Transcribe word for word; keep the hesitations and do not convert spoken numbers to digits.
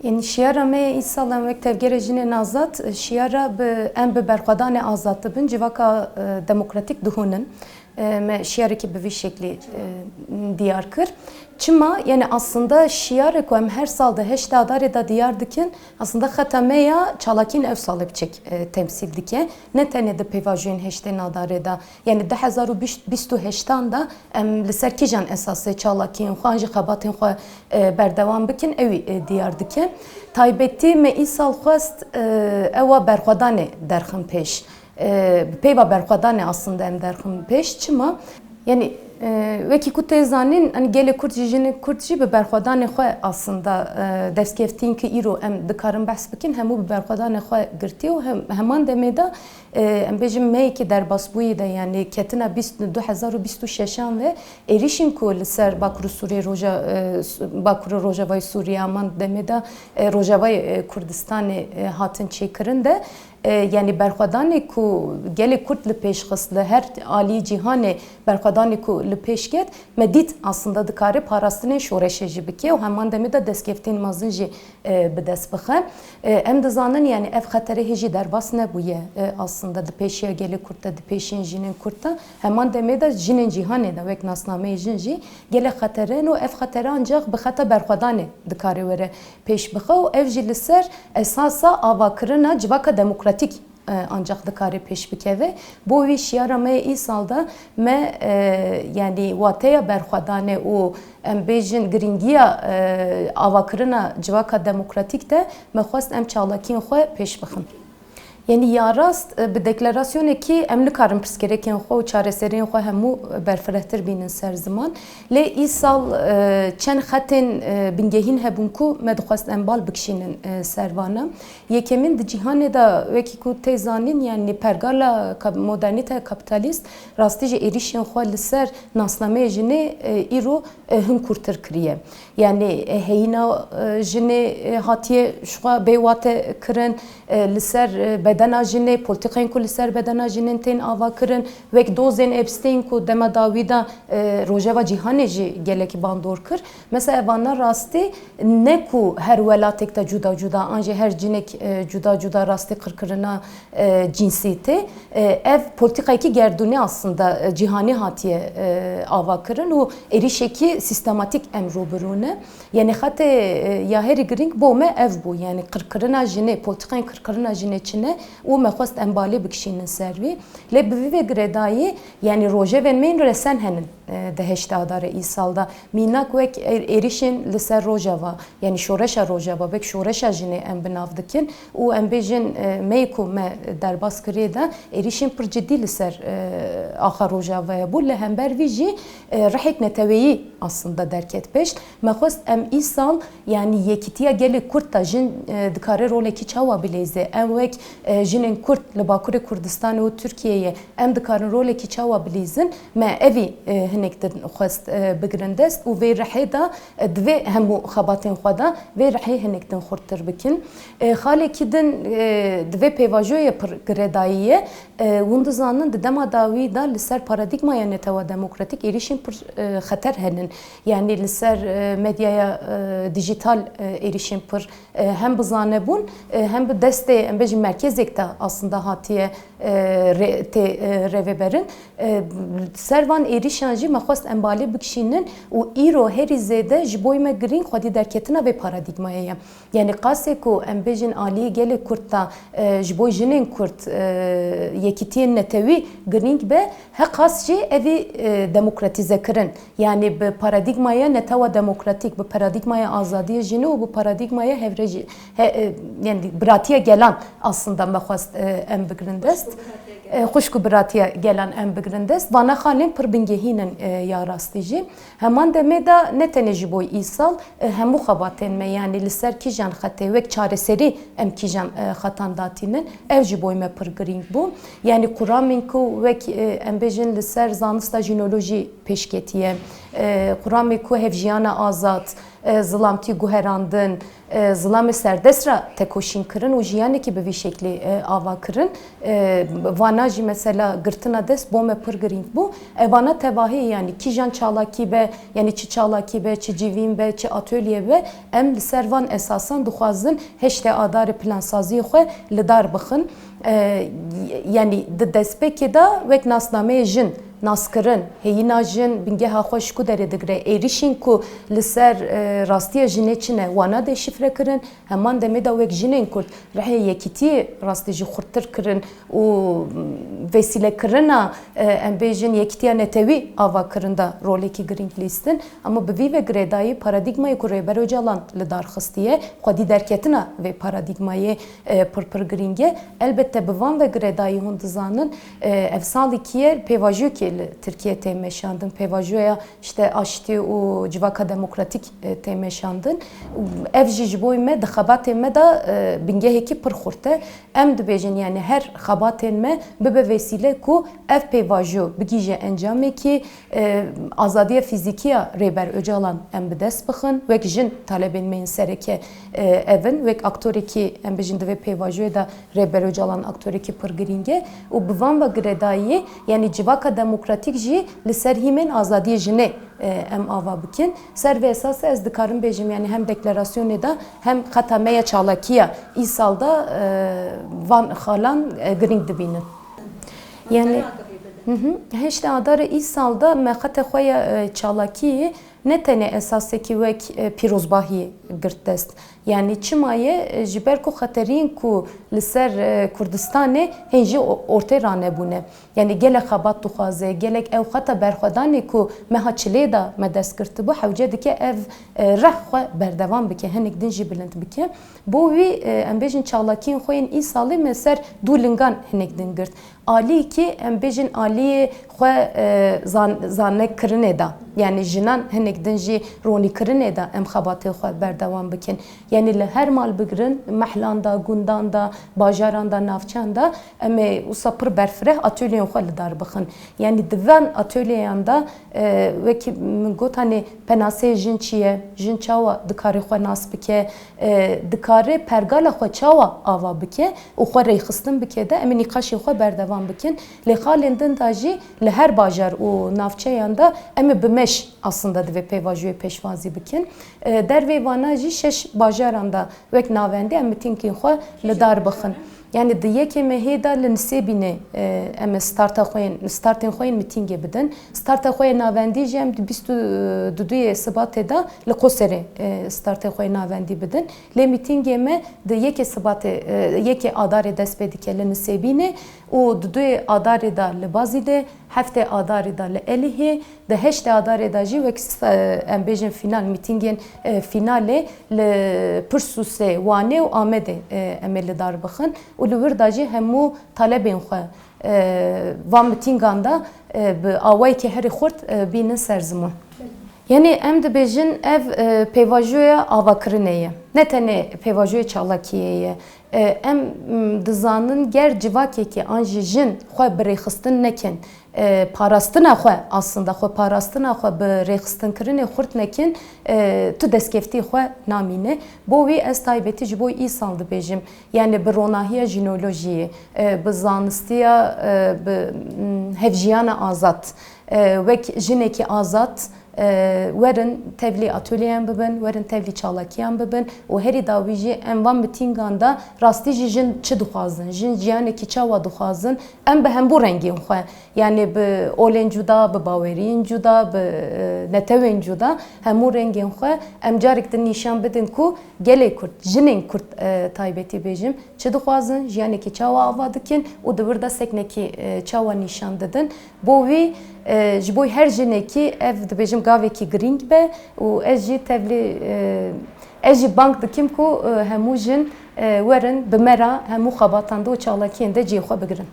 Yanî şiyara me îsal em wek Tevgera Jinên Azad, şiyara bi, em bi berxwedanê azad dibin, civaka, e, demokratîk dihûnin. E, me şiyarekî bi vî şeklî, e, diyar kir. Çima? Yanî aslında şiyarê ku em her sal di heştê Adarê de diyar dikin, aslında xeta me ya çalakiyên ev salê biçek, e, temsîl dike. Ne tenê di pêvajoyên heştê Adarê de, yanî du hezar û bîst û heştan de em li ser kîjan esasê çalakiyên xwe an jî xebatên xwe, e, berdewam bikin, ewî, e, diyar dike. Taybetî me îsal xwest, e, ewa berxwedanê derxin pêş. E, bi peyva berxwedanê aslında em derxin pêş. Çima? Yanî, e, wekî ku tê zanîn, yanî gelê Kurd jî, jinên Kurd jî bi berxwedanê xwe aslında, e, destkeftîn ki îro em dikarin behs bikin, hemû bi berxwedanê xwe girtî û hem, heman demê de, e, em bêjin meyekî derbasbûyî de, yanî ketina bîst, du hezar û bîst û şeşan ve êrîşên ku li ser Bakur û Sûriyê Roja-, e, Su-, Bakur û Rojavayê Sûriyê heman demê de, e, Rojavayê, e, Kurdistanê, e, hatin çêkirin de, e, yanî berxwedanê ku gelê Kurd li pêş xist, li her alî cîhanê berxwedanê ku li pêş ket, me dît aslında dikare parastinên şoreşê jî bike û heman demê de destkeftên mezin jî, e, bi dest bixe. E, em dizanin, yanî ev xetere hê jî derbas nebûye, e, aslında di pêşiya gelê Kurd de, di pêşiyên jinên Kurd de, heman demê de jinên cîhanê de wek nasnameyê jin jî gelek xetere ne û ev xetere ancax bi xeta berxwedanê dikare were pêş bixe û ev jî li ser esasa avakirina civaka demokratîk, e, ancax dikare pêş bikeve. Bo wî şiyara me yê îsal de me, e, yanî wateya berxwedanê û em bêjin girîngiya, e, avakirina civaka demokratîk de me xwest em çalakiyên xwe pêş bixin. Yanî ya rast, e, bi deklarasyonekî em nikarin pirsgirêkên xwe û çareseriyên xwe hemû, e, berfirehtir bînin ser ziman. Lê îsal, e, çend xetên, e, bingehîn hebûn ku me dixwest em bal bikişînin, e, ser vana. Yekemîn, di cîhanê de wekî ku tê zanîn, yanî pergala kap-, modernîteya kapîtalîst rastî jî êrîşên xwe li ser nasnameyê jinê, e, îro, e, hin kûrtir kiriye. Yanî, e, heyîna, e, jinê, e, hatiye ji xwe bê wate kirin, e, li ser, e, bedena jinê, polîtîkayên ku li ser bedena jinên tên ava kirin, wek dozên Epstein ku dema dawî de, e, rojeva cîhanê jî gelekî bandor kir. Mesela evana rastî ne ku her welatek de cuda cuda, an jî her cinek, e, cuda cuda rastî qirkirina, e, cinsiyetê. E, ev polîtîkayekî gerdûnî aslında, e, cîhanî hatiye, e, ava kirin û êrîşekî sîstematîk em rûbirû ne. Yanî xetê, e, ya herî girîng bo me ev bû. Yanî qirkirina jinê, polîtîkayên qirkirina jinê çi ne û me xwest em balê bikişînin ser vî. Lê bi vî ve girêdayî, yanî rojevên me yên resen henin, e, di heştê Adarê îsal de. Mînak wek ê-, êrîşên li ser Rojava, yanî şoreşa Rojava, wek şoreşa jinê em bi nav dikin û em bêjin, e, meyê ku me derbas kiriye de êrîşên pir cidî li ser, e, axa Rojavayê bû. Li hember vî jî, e, rihek neteweyî aslında derket pêş. Me xwest em îsal, yanî yekîtiya gelê Kurd de jin, e, dikare rolekî çawa bileyze? Em wek, e, jinên Kurd li Bakurê Kurdistanê û Tirkiyeyê em dikarin rolekî çawa bilîzin? Me evî, e, hinek din xwest, e, bigirin dest û vê rihê de, e, divê hemû xebatên xwe de vê rihê hinek din xurttir bikin. E, xalekî din, e, di vê pêvajoyê pir girêdayî ye. E, hûn dizanin di dema dawî de li ser paradîgmaya netewa demokratîk êrîşên pir, e, xeter henin. Yanî li ser, e, medyaya, e, dîjîtal, e, êrîşên pir, e, hem bi zanebûn, e, hem bi destê, em bêjin merkezek de aslında hatiye, e, rê-, tê, e, rêveberin. E, ser van êrîşan jî me xwest em balê bikişînin û îro herî zêde ji bo me girîng xwedî derketina vê paradîgmayê ye. Yanî qasê ku em bêjin aliyê gelê Kurd de, e, ji bo jinên Kurd, e, yekîtiyên netewî girîng be, he qas jî evî, e, demokratîzekirin. Yanî bi paradîgmaya netewa demokratîk, bi paradîgmaya azadiyê jinê û bi paradîgmaya hevrejî-, he, e, yanî biratiya gelan aslında me xwest, e, em bigirin dest. E, xwişk û biratiya gelan em bigirin dest. Vana xalên pir bingehîn in, e, ya rastî jî. Heman demê de ne tenê ji bo îsal, e, hemû xebatên me, yanî li ser kîjan xetê, wek çareserî em kîjan, e, xetan datînin, ev ji bo me pir girîng bû. Yanî quramên ku wek, e, em bêjin li ser zanista jînolojî pêşketiye, E, quramê ku hevjiyana azad, e, zilamtî guherandin, e, zilamê serdest re tekoşîn kirin û jiyanekî bi vî şeklî, e, ava kirin. E, vana jî mesela girtina dest bo me pir girîng bû. Evana tevahî, yanî kîjan çalakî be, yanî çi çalakî be, çi civîn be, çi atölye be, em li ser van esasan dixwazin heştê adarê plansaziyê xwe li dar bixin. E, yanî di destpêkê de wek nasnameyê jin, naskirin, heyîna jin, bingeha xwe ji ku derê digire, êrîşên ku li ser, e, rastiya jinê çi ne, wana deşîfre kirin, heman demê de wek jinên Kurd rihê yekîtiyê rastî jî xurttir kirin û, m, vesîlekirina, e, em bêjin yekîtiya netewî ava kirin de rolekî girîng lîstin. Ama bi vî ve girêdayî paradîgmayê ku Rêber Ocalan li dar xistiye, xwedî derketina vê paradîgmayê, e, pir pir girîng e. Elbette bi van ve girêdayî hûn dizanin, e, ev salîkiye pêvajoyekê li Tirkiye tê meşandin. Pêvajoya işte aştî û civaka demokratîk, e, tê meşandin. Ev jî ji bo me di xebatê me de, e, bingehekî pir xurt e. Em dibêjin, yani her xebatên me bibe vesîle ku ev pêvajo bigihîje encamekî, e, azadiya fîzîkî ya Rêber Ocalan em bi dest bixin. Wek jin talebên me yên sereke, e, ev in. Wek aktorekî, em bêjin, di vê pêvajoyê de Rêber Ocalan aktorekî pir girîng e û bi van ve girêdayî, yanî civaka demokratîk jî li ser hîmên azadiyê jinê, e, em ava bikin. Ser vê esasê ez dikarim bêjim, yanî hem deklarasyonê de hem xeta me ya çalakî ya îsal de, e, van xalan, e, girîng dibînin. Yanî, hı hı, heştê Adarê îsal de me xetê xwe ya, e, çalakî ne tenê esasekî wek, e, pîrozbahiyê girt dest. Yanî çima ye? E, ji ber ku xeteriyên ku li ser, e, Kurdistanê hên jî o-, ortê ranebûne. Yanî gelek xebat dixwaze, gelek ew xeta berxwedanê ku meha çilê de me dest girtibû, hewce dike ev, e, reh xwe berdewam bike, hinek din jî bilind bike. Bo wî, e, em bêjin çalakiyên xwe yên îsalê me ser du lingan hinek din girt. Aliyekî, em bêjin aliyê xwe, e, zan-, zanekirinê de, yanî jinan hinek din jî ronîkirinê de em xebatê xwe berdewam bikin. Yanî li her mal bigirin, mehlan de, gundan de, bajaran de, navçeyan de, em ê wisa pir berfireh atölyeyên xwe li dar bixin. Yanî di van atölyeyan de, e, wekî min gotanê, penaseyê jin çi ye, jin çawa dikare xwe nas bike, e, dikare pergala xwe çawa ava bike û xwe rêxistin bike de, em ê nîqaşên xwe berdewam bikin. Lê xalên din de jî li her bajar û navçeyan de em ê bi meş aslında di vê pêvajoyê pêşwazî bikin. E, dervê vana jî şeş bajaran de wek navendî em mitîngên xwe li dar bixin. Yanî di yekê mehê de li Nisêbînê, e, em ê starta xwe yên, startên xwe yên mitîngê bidin. Starta xwe yê navendî jî em di bîst û duyê Sibatê de li Qoserê, e, startê xwe yê navendî bidin. Lê mitîngê me di yekê Sibatê, e, yekê Adarê dest pê dike li Nisêbînê û di duyê Adarê de li Bazîdê, heftê Adarê de li Elihê, di heştê Adarê de jî wek s-, em bêjin fînal, mîtîngên, e, fînalê li Pirsûsê, Wanê û Amedê, e, em ê li dar bixin û li wir de jî hemû talebên xwe, e, van mîtîngan de, e, bi awayekî herî xurt, e, bînin ser ziman. Yanî em dibêjin ev, e, pêvajoya avakirinê ye. Ne tenê pêvajoya çalakiyê ye. E, em, m, dizanin ger civakekî an jî jin xwe bi rêxistin nekin, e, parastina xwe, aslında xwe parastina xwe bi rêxistinkirinê xurt nekin, e, tu destkeftî xwe namîne. Bo wî ez taybetî ji bo îsal dibêjim. Yanî bi ronahiya jînolojiyê, e, bi zanistiya, e, bi, m, hevjiyana azad, e, wek jinekî azad, e, werin tevlî atölyeyan bibin, werin tevlî çalakiyan bibin û herî dawî jî em van mitîngan de rastî jî jin çi dixwazin, jin jiyanekî çawa dixwazin, em bi hembû rengên xwe, yanî bi olên cuda, bi baweriyên cuda, bi, e, netewên cuda, hemû rengên xwe em carek din nîşan bidin ku gelê Kurd, jinên Kurd, e, taybetî bêjim, çi dixwazin, jiyanekî çawa ava dikin û di wir de seknekî, e, çawa nîşan didin. Bo wî, e, ji bo her jinekî ev dibêjim gavekî girîng be û ez jî tevlî, e, ez jî bang dikim ku, e, hemû jin, e, werin bi me re hemû xebatan de û çalakiyên de cihê xwe bigirin.